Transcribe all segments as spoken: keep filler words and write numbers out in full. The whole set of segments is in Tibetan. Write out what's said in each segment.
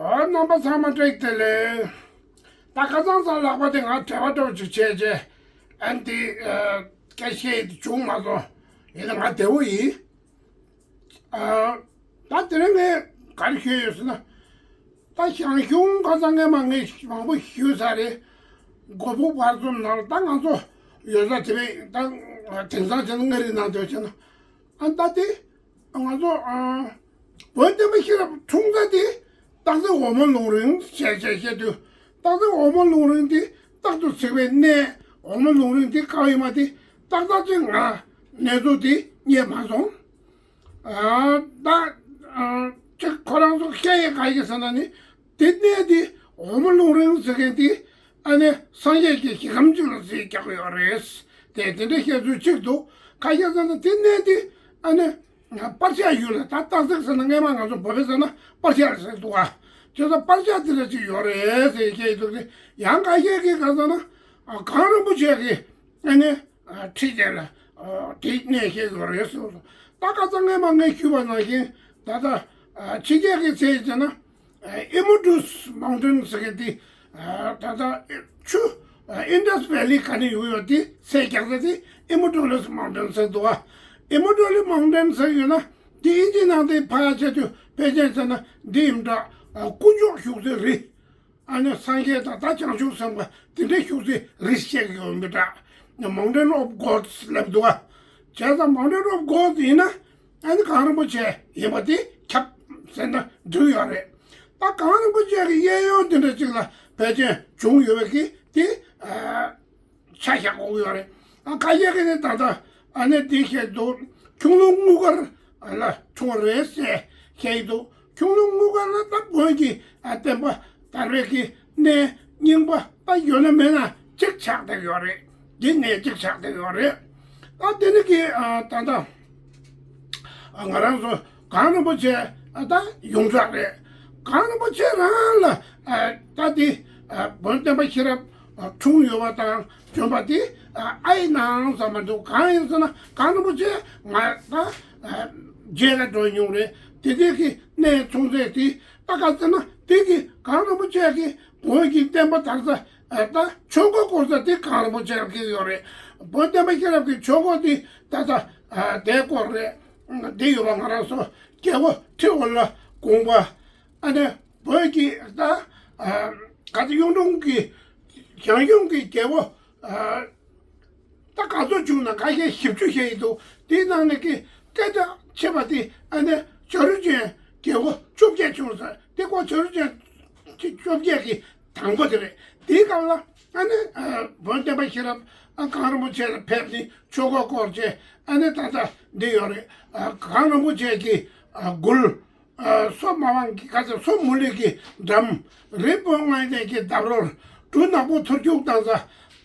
ཨོ། རྣམ་པ་ཚང་མ་བཀྲ་ཤིས་བདེ་ལེགས། ད་ཁ་སང་སང་ལག་པ་དེ་ང་བྲེལ་བ་འདྲ་བོ་ཅིག་བྱས་རྗེས་ཨ་ནི་དེ་སྐད་ཆ་བཤད་ཡས་དེ་བྱུང་མ་སོང་། ཡིན་ན་ང་བདེ་པོ་ཡིན། ཨ། ད་དེ་རིང་ངས་ག་རེ་ཞུས་ཡོད་ཟེར་ན། ད་ཞང་ཞུང་ཁ་སང་ངས་མ་ངས་མང་པོ་ཞུས་ཚར་རེད། མགོ་ཕུག་བར་གསུམ་ནང་ལ་ད་ང་ཚོ་ཡོད་ས་དེ་བས་ད་དེང་སང་བྱས་ན་མངའ་རིས་ནང་དུ་བྱས་ན། ཨ། ད་དེ་ང་ཚོ་ཨ་བོད་བསྟན་པ་ཤེས་རབ་འཁྲུངས་ས་དེ་སྟག་འཚེར་འོལ་མོ་ལུང་རིང་ཞེས་བཤད་བཤད་དུས། སྟག་འཚེར་འོལ་མོ་ལུང་རིང་དེ་རྟག་ཏུ་འཚེར་བའི་གནས། འོལ་མོ་ལུང་རིང་དེ་ག་བ་ཡིན་པ་དེ་ཏག་ཏག་ཅིག་ང་གནས་ཚུལ་དེ་རྙེད་མ་སོང་། ཨ། ད་ཨ་ཅིག་ཁོ་རང་ཚོ་བཤད་ཡས་ག་ཡི་ཟེར་ན་ནི། དེ་གནས་དེ་འོལ་མོ་ལུང་རིང་ཟེར་མཁན་དེ་ཨ་ནི་སངས་རྒྱས་ཀྱི་ཞིང་ཁམས་ཅིག་ལ་རྩིས་རྒྱག་གི་ཡོད་རེད། དེ་དེ་འདྲའི་བཤད་ཚུལ་གཅིག་འདུག། ག་རེ་ཟེར་ན་དེ་གནས་དེ་ཨ་ནི་པར་ཤག་ཡུལ་ལ། ད་སྟག་འཚེར་ཟེར་ན་སྔས་མ་ང་ཚོ་བོད་པས་ཟེར་ན་པར་ཤག་ཟེར་འདུག་ག། བྱས་ཙང་པར་ཤག་དེ་འདྲ་ཅིག་ཡོད་རེད་ཟེར་བཤད་ཡས་འདུག་སྟེ། ཡང་ག་ཤེད་ཀྱིས་ག་ཟེར་ན་ཨ་གངས་རིན་པོ་ཆེ་གི་ཨ་ནི་ཨ་ཁྲི་དེ་ལ་ཨ་དེའི་གནས་བཤད་ཡོད་རེད་གསུངས་སོང་། ད་ཁ་སང་སྔས་མ་ངས་ཞུས་པ་ནང་བཞིན་ད་ལྟ་ཨ་ཕྱི་རྒྱལ་གྱི་ཚད་བྱས་ན་ཨ་ཨི་མོ་ཏུས་མའུན་ཊེན་ཟེར་མཁན་དེ་ཨ་ད་ལྟ་ཆུ་ཨ་ཨིན་ཌས་ཝེ་ལི་ག་ནས་ཡོང་ཡོད་དེ་ཚད་རྒྱག་ས་དེ་ཨི་མོ་ཏུ་ལིས་མའུན་ཊེན་ཟེར་འདུག་ག། ཨི་མོ་ཏུ་ལིས་མའུན་ཊེན་ཟེར་ཡོད་ན་དེ་ཨིན་ཇི་ནང་དེ་ཕར་ཆ་དུས་ཕལ་ཆེར་བྱས་ན་འདི་ཡིན་འདྲ། ཨ་དཀོན་མཆོག་བཞུགས་སའི་རི། ཨ་ནི་སངས་རྒྱས་དང་ད་བྱང་ཆུབ་སེམས་དཔའ་དེ་འདྲའི་བཞུགས་སའི་རི་ཞིག་ཡོད་མི་འདྲ། Mountain of Gods ལབ་འདུག་ག། བྱས་ཙང་Mountain of Gods ཡིན་ན་ཨ་ནི་གངས་རིན་པོ་ཆེ་ཡིན་པ་དེ་ཁྱབ་ཟེར་ན་འགྲིག་ཡོད་རེད། ད་གངས་རིན་པོ་ཆེ་གི་གཡས་གཡོན་དེ་འདྲ་ཅིག་ལ་ཕལ་ཆེར་བྱུང་ཡོད་པའི་གི་དེ་ཨ་ཆ་བཞག་དགོས་ཀྱི་ཡོད་རེད། ཨ་ཁ་ཤས་ཀྱིས་ནི་ད་ལྟ་ཨ་ནི་འདི་བཤད་འདུག། ཁྱུང་ལུང་དངུལ་དཀར་ལ་འཁྲུངས་པ་རེད་ཟེར་བཤད་ཀྱི་འདུག། ཁྱུང་ལུང་དངུལ་དཀར་ལ་ད་བོད་ཀྱི་ཨ་བསྟན་པ་དར་བའི་གི་གནས་རྙིང་པ་ད་ཡོད་ན་མེད་ན་གཅིག་ཆགས་བསྡད་ཡོད་རེད། འདི་གནས་གཅིག་ཆགས་བསྡད་ཡོད་རེད། ད་དེ་ནི་གི་ཨ་ད་ལྟ་ང་རང་ཚོ་གངས་རིན་པོ་ཆེ་ད་ཡོངས་གྲགས་རེད། གངས་རིན་པོ་ཆེ་རང་ལ་ད་དེ་བོན་བསྟན་པ་ཤེས་རབ་འཁྲུངས་ཡོད་པ་དང་བྱོན་པ་དེ་ཨ་ཡི་ནང་ཙམ་མ་འདུག། གང་ཡིན་ཟེར་ན་གངས་རིན་པོ་ཆེ་ང་ད་མཇལ་ལ་འགྲོ་མྱོང་རེད། དེ་དེ་གི་གནས་མཚུངས་ཚད་དེ་ད་ག་ཟེར་ན་དེ་གི་གངས་རིན་པོ་ཆེ་གི་བོན་གྱི་བསྟན་པ་དར་ས། ཨ་ད་ཆོས་འཁོར་བསྐོར་ས་དེ་གངས་རིན་པོ་ཆེར་འཁེལ་ཡོད་རེད། བོད་བསྟན་པ་ཤེས་རབ་ཀྱི་ཆོས་འཁོར་དེ་ད་ལྟ་ཨ་དེ་བསྐོར་རེད། འདི་ཡོད་པ་ང་རང་ཚོ་རྒྱལ་པོ་ཁྲི་འོ་ལ་དགུང་པ། ཨ་ནི་བོད་ཀྱི་ད་ཨ་ག་ཚོད་གཡུང་དྲུང་གི་ཞང་ཞུང་གི་རྒྱལ་པོ་ཨ་ད་ག་ཚོད་བྱུང་ན་ཁ་ཤས་བཞི་བཅུ་བཤད་ཡི་འདུག། དེའི་ནང་ནས་ཀྱི་སྐད་གྲགས་ཆེ་བ་དེ་ཨ་ནི་བྱ་རུ་ཅན་རྒྱལ་པོ་བཅོ་བརྒྱད་བྱུང་ཟེར། དེ་ཁོ་བྱ་རུ་ཅན་བཅོ་བརྒྱད་ཀྱི་དང་པོ་དེ་རེད། དེའི་སྐབས་ལ་ཨ་ནི་ཨ་བོན་བསྟན་པ་ཤེས་རབ་ཨ་གངས་རིན་པོ་ཆེ་ལ་ཕེབས་ནས་ཆོས་འཁོར་བསྐོར་བྱས། ཨ་ནི་ད་ལྟ་འདི་ཡོད་རེད། ཨ་གངས་རིན་པོ་ཆེ་གི་ཨ་མགུལ། ཨ་སོ་མ་ཝང་གི་ཁ་ཚ་སོ་མུ་ལི་གི་འགྲམ། རི་བོང་ལྔ་ལྡན་གྱི་འདབས་རོལ། འབྲུ་ནག་པོ་ཐོར་རྒྱུག་བཏང་ས།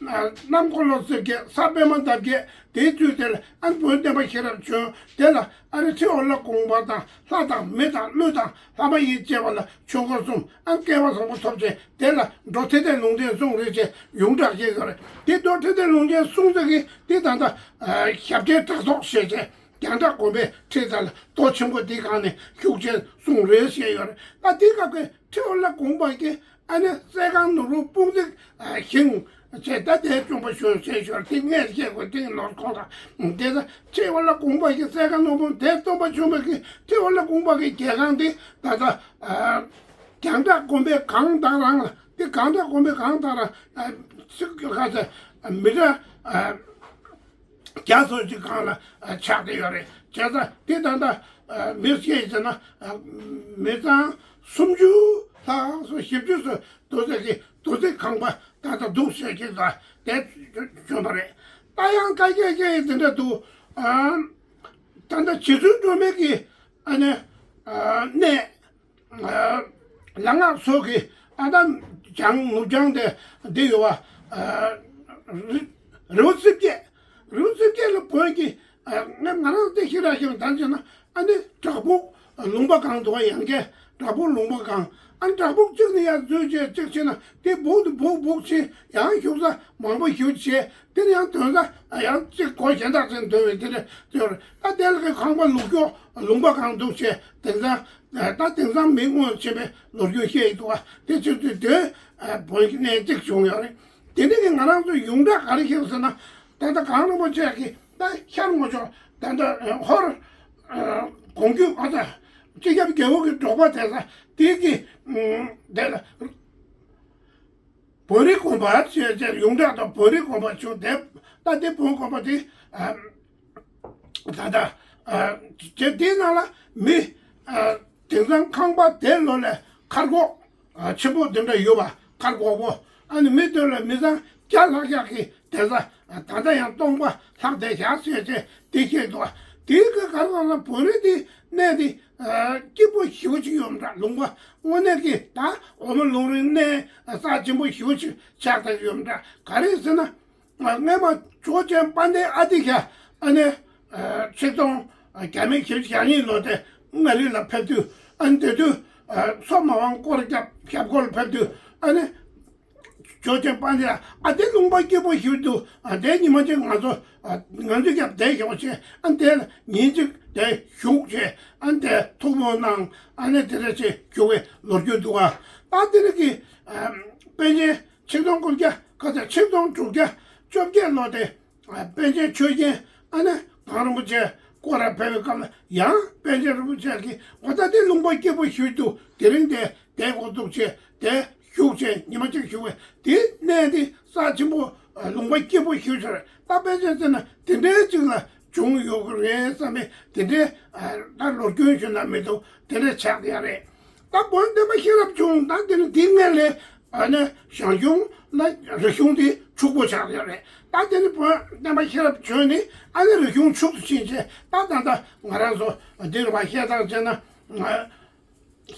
ཨ་གནམ་འཁོར་ལོ་རྩིབས་བརྒྱད། ས་པད་མ་འདབ་བརྒྱད། དེའི་ཚུལ་དེར་ཨ་ནི་བོན་བསྟན་པ་ཤེས་རབ་བྱོན། དེ་ལ་ཨ་ནི་ཁྲི་འོ་ལོ་དགུང་པ་དང་ལྷ་དང་མི་དང་ཀླུ་དང་ལྷ་མ་ཡིན་བཅས་པ་ལ་ཆོས་འཁོར་གསུམ། ཨ་ནི་སྐལ་བ་བཟང་པོ་ཐོབ་བྱས། དེ་ལ་འགྲོ་ཐེག་ལྡན་ལུང་བསྟན་གསུངས་རེད་ཅེས་ཡོངས་གྲགས་བཤད་ཡོད་རེད། དེ་འགྲོ་ཐེག་ལྡན་ལུང་བསྟན་གསུངས་ས་གི་དེ་ད་ལྟ་ཨ་ཞབས་བརྟན་བྲག་ཐོག་ཞེས་བྱས། རྒྱང་བསྒྲགས་དགོན་པའི་ཁྲི་དང་རྡོ་ཆེན་པོ་འདི་སྒང་ནས་ཤུགས་ཆེན་གསུངས་རེད་བཤད་ཡོད་རེད། ད་འདི་སྐབས་ཀྱི་ཁྲི་འོ་ལོ་དགུང་པ་གི་ཨ་ནི་གསས་ཁང་ནོར་བུ་སྤུངས་ཐིག་བཞེངས་བྱས། ད་དེ་སྟོན་པ་བྱོན་བྱས་ཞོར་དེ་ངས་བཤད་དགོས། དེ་ནོར་ཁོང་དང་དེ་ད་ཁྲི་འོ་ལོ་དགུང་པ་གི་གསས་ཁང་ནོར་བུ་དེ་སྟོན་པ་བྱོན་པ་གི་ཁྲི་འོ་ལོ་དགུང་པ་གི་རྒྱལ་ཁང་དེ་ད་ད་རྒྱང་བསྒྲགས་དགོན་པའི་སྒང་དང་རང་ལ་དེ་རྒྱང་བསྒྲགས་དགོན་པའི་སྒང་དང་རང་ཚིག་ག་ཚ་མི་འདྲ། རྒྱ་མཚོ་གཅིག་སྒང་ལ་ཆགས་བསྡད་ཡོད་རེད། བྱས་ཙང་དེ་ད་ལྟ་མི་སྐད་ཟེར་ན་མི་ཚང་སུམ་ཅུ་ལྷག་སོ་བཞི་བཅུ་སོ་རྡོ་རྗེ་གི་རྡོ་རྗེ་ཁང་པ་ད་ལྟ་འདུག་ཟེར་གྱི་འདུག། དེ་བྱོན་པ་རེད། ད་ཡང་བཀའ་རྒྱ་བཤད་ཡས་དེ་འདྲ་འདུག། ད་ལྟ་རྗེ་བཙུན་སྒྲོལ་མའི་གི་ཨ་ནི་གནས། ལ་སྔགས་སོགས་ཀྱི་ཨ་ད་བྱང་ནུབ་བྱང་དེ་འདི་ཡོད་པ། རི་རི་བོ་རྩིབས་བརྒྱད། རི་བོ་རྩིབས་བརྒྱད་ལ་བོད་ཀྱི་ང་ང་རང་དེ་ཤི་ར་ཤི་བ་དང་བྱས་ན་ཨ་ནི་བྲག་ཕུག་ལུང་པ་གང་འདུག་པ། ཡང་བསྐྱར་ བྲག་ཕུག་ལུང་པ་གང་། ཨ་ནི་བྲག་ཕུག་གཅིག་ནས་ཡར་འཛུལ་བྱས་གཅིག་ཕྱིན་ན་དེ་སྦུག་ཏུ་སྦུག་སྦུག་ཕྱིན། ཡང་བཞུགས་ས་མང་པོ་ཞིག་བྱས། དེ་ནས་ཡང་དོན་ས་ཡང་གཅིག་སྒོ་གཞན་དག་ཅིག་འདོན་པའི་དེ་འདྲ་དེ་ཡོད་རེད། ད་དེ་ལ་གི་ཁང་པ་ལུག་ཀྱོག་ལུང་པ་གང་འདུག་བྱས། དེང་སང་ད་དེང་སང་མི་སྔོན་ཕྱིན་པའི་ལོ་རྒྱུས་བཤད་ཡི་འདུག་བ། དེ་ཚོ་དུས་དེ་བོད་ཀྱི་གནས་གཅིག་བྱུང་ཡོད་རེད། དེ་འདྲ་གི་ང་རང་ཚོ་ཡོངས་གྲགས་ག་རེ་བཤད་ཟེར་ན། ད་ལྟ་གངས་རིན་པོ་ཆེ་གི་ད་ཤར་ངོས་ཕྱོགས། ད་ལྟ་ཧོར་གོང་རྒྱུད་ཨ་ད་སྤྱི་ཁྱབ་རྒྱལ་པོ་གི་འབྲོག་པ་དེ་ས་དེ་གི་དེ་ལ་བོན་རི་དགོན་པ་ཞེས་བྱས། ཡོངས་གྲགས་དང་བོན་རི་དགོན་པ་བྱུང་། དེ་ད་དེ་བོན་དགོན་པ་དེ་ད་ལྟ་ཨ་ཅེ་དེའི་ནང་ལ་མི་ཨ་དེང་སང་ཁང་པ་དེ་ལོ་ལས་མཁར་གོག་ཨ་ཆེན་པོ་དེ་འདྲ་ཡོད་པ། མཁར་གོག་པོ། ཨ་ནི་མི་དེ་ལ་མི་ཚང་བརྒྱ་ལྷག་ཡག་གི་དེ་ས་ད་ལྟ་ཡང་སྟོང་པ་ལྷག་བསྡད་བཞག་ཟེར་ཏེ་དེ་བཤད་འདུག་དེའི་གི་གར་གང་ལ་བོད་རིགས་དེ་གནས་དེ་སྐྱིད་པོ་ཞེ་པོ་ཅིག་ཡོད་མ་འདྲ། ལུང་པ་དངོས་གནས་ཀྱི་ད་འོ་མ་ལུང་རིང་གནས་ས་ཆེན་པོ་ཞེ་པོ་ཅིག་ཆགས་བསྡད་ཡོད་མ་འདྲ། ག་རེ་ཟེར་ན། སྔས་མ་ཇོ་ཅན་དཔལ་ལྡན་ཨ་ཏི་ཤ་ཨ་ནི་ཆིག་སྟོང་བརྒྱ་མེད་བཞི་བཅུ་ཞེ་གཉིས་ལོ་དེ་མངའ་རིས་ལ་ཕེབས་དུས། ཨ་ནི་དེ་དུས་མཚོ་མ་དབང་སྐོར་རྒྱབ་ཞབས་སྐོར་ལ་ཕེབས་དུས། ཨ་ནི་ཇོ་ཅན་དཔལ་ལྡན་ཨ་དེ་ལུང་པ་སྐྱིད་པོ་ཞིག་འདུག་ཨ་དེ་ཉི་མ་གཅིག་ང་ཚོ་ང་ཚོ་རྒྱབ་དེ་ཞོག་བྱས། ཨ་ནི་དེ་ལ་ཉིན་གཅིག་དེ་བཞུགས་བྱས། ཨ་ནི་དེ་ཐུགས་སྨོན་གནང་། ཨ་ནི་དེ་འདྲ་བྱས་བཞུགས་པའི་ལོ་རྒྱུས་འདུག་ཨ་ད་དེ་རིང་གི་པཎ་ཆེན་ཆིག་སྟོང་དགུ་བརྒྱ་ག་ཚོད། ཆིག་སྟོང་དྲུག་བརྒྱ་བཅོ་བརྒྱད་ལོ་དེ། ཨ་པཎ་ཆེན་ཆོས་རྒྱན་ཨ་ནི་གངས་རིན་པོ་ཆེ་སྐོར་ར་ཕེབས་པའི་སྐབས་ལ་ཡང་པཎ་ཆེན་རིན་པོ་ཆེ་གིས་འོ་ད་དེ་ལུང་པ་སྐྱིད་པོ་ཞིག་འདུག་དེ་རིང་དེ་དེ་འགོ་འཛུགས་བྱས་དེ་བཞུགས་བྱས་ཉི་མ་གཅིག་བཞུགས་པས། དེ་གནས་དེ་ས་ཆེན་པོ་ལུང་པ་སྐྱིད་པོ་ཞིག་ཆགས་རེད། ད་པཎ་ཆེན་ཟེར་ན་དེ་འདྲའི་ཅིག་ལ་བྱུང་ཡོད་ཀྱི་རེད་བསམ་པའི་དེ་འདྲའི་ད་ལོ་རྒྱུས་ཞུ་ན་མི་འདུག་དེ་འདྲའི་ཆགས་ཡ་རེད། ད་བོན་བསྟན་པ་ཤེས་རབ་བྱུང་། ད་དེ་ནི་དེའི་སྔོན་ལས་ཨ་ནི་ཞང་ཞུང་ལ་རིག་གཞུང་དེ་ཕྱུག་པོ་ཆགས་ཡོད་རེད། ད་དེ་ནི་བོན་བསྟན་པ་ཤེས་རབ་བྱོན་ནས་ཨ་ནི་རིག་གཞུང་ཕྱུག་ཏུ་ཕྱིན་བྱས། ད་ད་ལྟ་ང་རང་ཚོ་འདིར་བ་བཤད་སྟངས་བྱས་ན།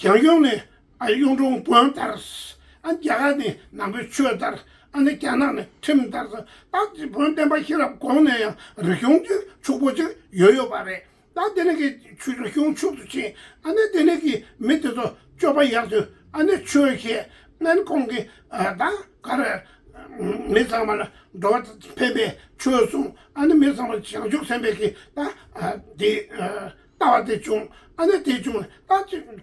ཞང་ཞུང་ནས་ཨ་གཡུང་དྲུང་བོན་དར། ཨ་རྒྱ་གར་ནས་ནང་པའི་ཆོས་དར། ཨ་ནི་རྒྱ་ནག་ནས་ཁྲིམས་དར། ད་བོན་བསྟན་པ་ཤེས་རབ་གོང་ནས་ཡང་རིག་གཞུང་དེ་ཕྱུག་པོ་ཅིག་ཡོད་ཡོད་པ་རེད། ད་དེ་ནས་ཀྱི་ཆུ་རིག་གཞུང་ཕྱུག་ཏུ་ཕྱིན། ཨ་ནི་དེ་ནས་ཀྱི་མི་དེ་ཚོ་སྤྱོད་པ་ཡག་ཏུ་ཨ་ནི་ཆོས་བཤད། ཨ་ནི་ཁོང་གི་ད་ག་རེ་མི་ཚང་མ་ལ་འགྲོ་བ་ཕན་པའི་ཆོས་གསུངས། ཨ་ནི་མི་ཚང་མ་བྱང་ཆུབ་སེམས་དཔའི་གི་ད་དེ་ལྟ་བ་དེ་བྱུང་། ཨ་ནི་དེ་བྱུང་། ད་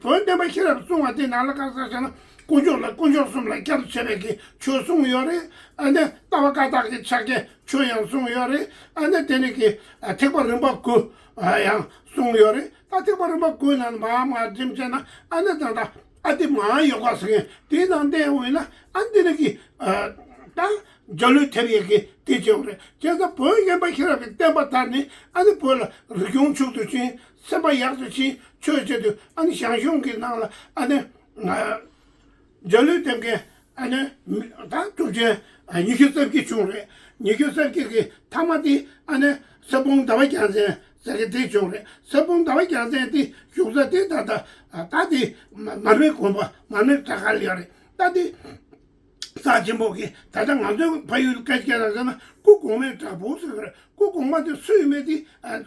བོན་བསྟན་པ་ཤེས་རབ་གསུང་བ་དེ་ནང་ལ་ག་ས་ཞེ་ན་དཀོན་མཆོག་ལ་དཀོན་མཆོག་གསུམ་ལ་སྐྱབས་སུ་མཆི་བའི་གི་ཆོས་གསུངས་ཡོད་རེད། ཨ་ནི་ལྟ་བ་བཀའ་རྟགས་ཀྱི་ཕྱག་རྒྱའི་ཆོས་ཡང་གསུངས་ཡོད་རེད། ཨ་ནི་དེ་ནས་ཀྱི་ཐེག་པ་རིམ་པ་དགུ་ཡང་གསུངས་ཡོད་རེད། ད་ཐེག་པ་རིམ་པ་དགུའི་ནང་མར་མར་འགྲིམས་བྱས་ན་ཨ་ནི་ད་ལྟ་ཨ་ཏི་མ་ཡོ་ག་ཟེར་མཁན་དེའི་ནང་བསྟན་ཡོང་ཡིན་ན། ཨ་ནི་དེ་ནས་ཀྱི་ད་འཇའ་ལུས་ཐེབས་ཡས་ཀྱི་དེ་བྱེད་ཡོང་རེད། བྱས་ཙང་བོན་བསྟན་པ་ཤེས་རབ་ཀྱི་བསྟན་པ་དར་ནས་ཨ་ནི་བོད་ལ་རིག་གཞུང་ཕྱུག་ཏུ་ཕྱིན། སེམས་པ་ཡག་ཏུ་ཕྱིན། ཆོས་བྱེད་དུས་ཨ་ནི་ཞང་ཞུང་གི་ནང་ལ་ཨ་ནི། འཇའ་ལུས་ཐེབས་མཁན་ཨ་ནི་ད་གྲུབ་ཆེན་ཉི་ཤུ་རྩ་བརྒྱད་བྱུང་རེད། ཉི་ཤུ་རྩ་བརྒྱད་ཀྱི་ཐ་མ་དེ་ཨ་ནི་ས་སྤུངས་ཟླ་བ་རྒྱལ་མཚན་ཟེར་གི་དེ་བྱུང་རེད། ས་སྤུངས་ཟླ་བ་རྒྱལ་མཚན་དེ་བཞུགས་ས་དེ་ད་ད་ད་དེ་མར་མེ་དགོན་པ་མར་མེ་བྲག་དཀར་ལ་ཡོད་རེད། ད་དེ་ས་ཆེན་པོ་གི་ད་ལྟ་ང་ཚོའི་ཕ་ཡུལ་སྐད་ཆ་ལ་ཟེར་ན་སྐུ་གོང་མའི་བྲག་ཕུག་ཟེར་གི་རེད། སྐུ་གོང་མ་དེ་སུ་ཡིན་མིན་དེ་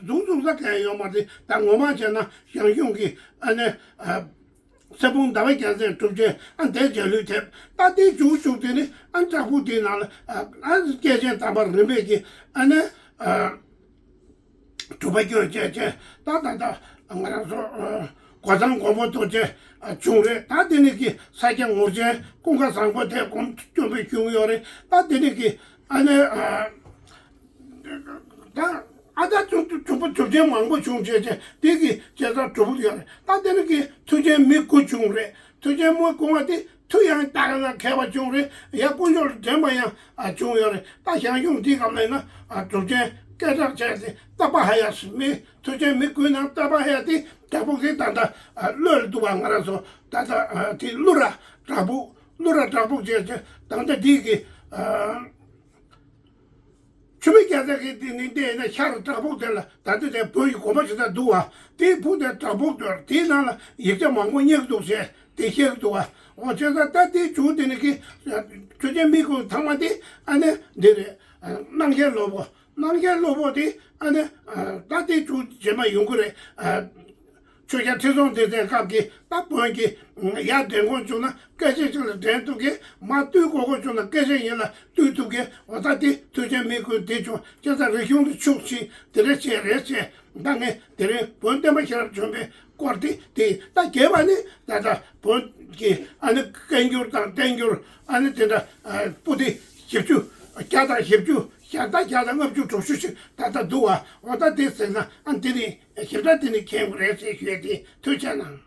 འཛུགས་འཛུགས་ས་གང་ཡོད་མ་རེད། ད་ངོ་མ་བྱས་ན་ཞང་ཞུང་གི་ཨ་ནི། ས་སྤུངས་ཟླ་བ་རྒྱལ་མཚན་གྲུབ་ཆེན་ཨ་འདས་འཇའ་ལུས་ཐེབས། ད་དེ་བྱུང་བྱུང་དེ་ནི་ཨ་བྲག་ཕུག་དེའི་ནང་ལ་ཨ་སྐྱེས་ཆེན་དམ་པ་རིམ་པས་ཀྱི་ཨ་ནི་སྒྲུབ་པ་སྐྱོན་བཅས་བཅས། ད་ད་ད་ང་རང་ཚོ་གོ་ཚང་མགོན་པོ་རྡོ་རྗེ་བྱུང་རེད། ད་དེ་ནི་ཀྱི་ས་སྐྱ་ངོར་ཆེན་ཀུན་དགའ་བཟང་པོ་དེ་སྒོམ་སྐྱོན་པའི་བྱུང་ཡོད་རེད། ད་དེ་ནི་ཀྱི་ཨ་ནི། ད་ཨ་ད་གྲུབ་གྲུབ་པ་གྲུབ་ཆེན་མང་པོ་བྱུང་བྱས་བྱས་དེ་གི་བྱས་ཙང་གྲུབ་ཕུག་ཡོད་རེད། ད་དེ་ནི་གི་མཐུ་ཆེན་མི་དགུ་བྱུང་རེད། མཐུ་ཆེན་མི་དགུ་བ་དེ་མཐུ་ཡང་རྟགས་ལ་མཁས་པ་བྱུང་རེད། ཡང་དཀོན་མཆོག་ལ་འདྲེན་པ་ཡང་བྱུང་ཡོད་རེད། ད་ཞང་ཞུང་འདི་སྐབས་ལ་ཡིན་ན་གྲུབ་ཆེན་སྐད་གྲགས་ཆེ་དེ་ཏ་པ་ཧ་ཡ་ཟེར་མི། མཐུ་ཆེན་མི་དགུའི་ནང་ཏ་པ་ཧ་ཡ་དེ་བྲག་ཕུག་དེ་ད་ལྟ་བློ་ལ་འདུག་པ། ང་རང་ཚོ་ད་ལྟ་དེ་ཀླུ་ར་བྲག་ཕུག་ཀླུ་ར་བྲག་ཕུག་བྱས་བྱས་ད་ལྟ་འདི་གི་ཆུ་མིག་རྒྱལ་ཚབ་ཀྱིས་འདི་ནི་བལྟས་ན་ཤར་བྲག་ཕུག་དེ་ལ་ད་ལྟ་དེ་བོད་ཀྱི་དགོན་པ་ཞིག་ད་འདུག་བ། དེའི་ཕུག་དེ་བྲག་ཕུག་དེར་དེའི་ནང་ལ་ཡིག་ཆ་མང་པོ་རྙེད་འདུག་ཟེར་དེ་བཤད་ཀྱི་འདུག་བ། འོ་བྱས་ཙང་ད་དེའི་མཇུག་དེ་ནི་གི་མཐུ་ཆེན་མི་དགུ་ཐང་མ་དེ་ཨ་ནི་འདི་རེད། སྣང་ཞེན་སློབ་དཔོན། སྣང་ཞེན་སློབ་དཔོན་དེ་ཨ་ནི་ད་དེའི་མཇུག་རྗེས་མ་ཡོང་གི་རེད། ཆོས་རྒྱལ་ཁྲི་སྲོང་ལྡེ་བཙན་སྐབས་ཀྱི་ད་བོན་གྱི་ཡར་འདྲེན་དགོས་བྱུང་ན་སྐད་ཆ་ཞིག་ལ་འདྲེན་ཐུབ་མཁན། མར་བཏུལ་དགོས་དགོས་བྱུང་ན་སྐད་ཆ་ཡིན་ལ་བཏུལ་ཐུབ་མཁན། འོ་ད་དེ་མཐུ་ཆེན་མི་དགོས་འདི་བྱུང་། ཁྱེད་ཚང་རིག་གཞུང་དུ་ཤུགས་ཆེ་དེ་རེད་བྱས་རེད་བྱས། ད་ངས་དེ་རིང་བོན་བསྟན་པ་ཤེས་རབ་ལྗོན་པའི་སྐོར་དེ་དེ་ད་རྒྱས་པ་ནི་ད་ལྟ་བོན་གྱི་ཨ་ནི་བཀའ་འགྱུར་དང་བསྟན་འགྱུར། ཨ་ནི་དེ་འདྲ་པོ་ཏི་བཞི་བཅུ། བརྒྱ་དང་བཞི་བཅུ། བརྒྱ་དང་བརྒྱ་དང་ལྔ་བཅུ་དྲུག་ཅུ་ཞིག་ད་ལྟ་འདུག་བ། འོ་ད་དེ་ཟེར་ན་ཨ་འདི་ནི་ཞིབ་ཕྲ་དེ་ནི་མཁྱེན་དགོས་རེད་ཅེས་ཞུས་ཏེ། ཐུགས་རྗེ་གནང་།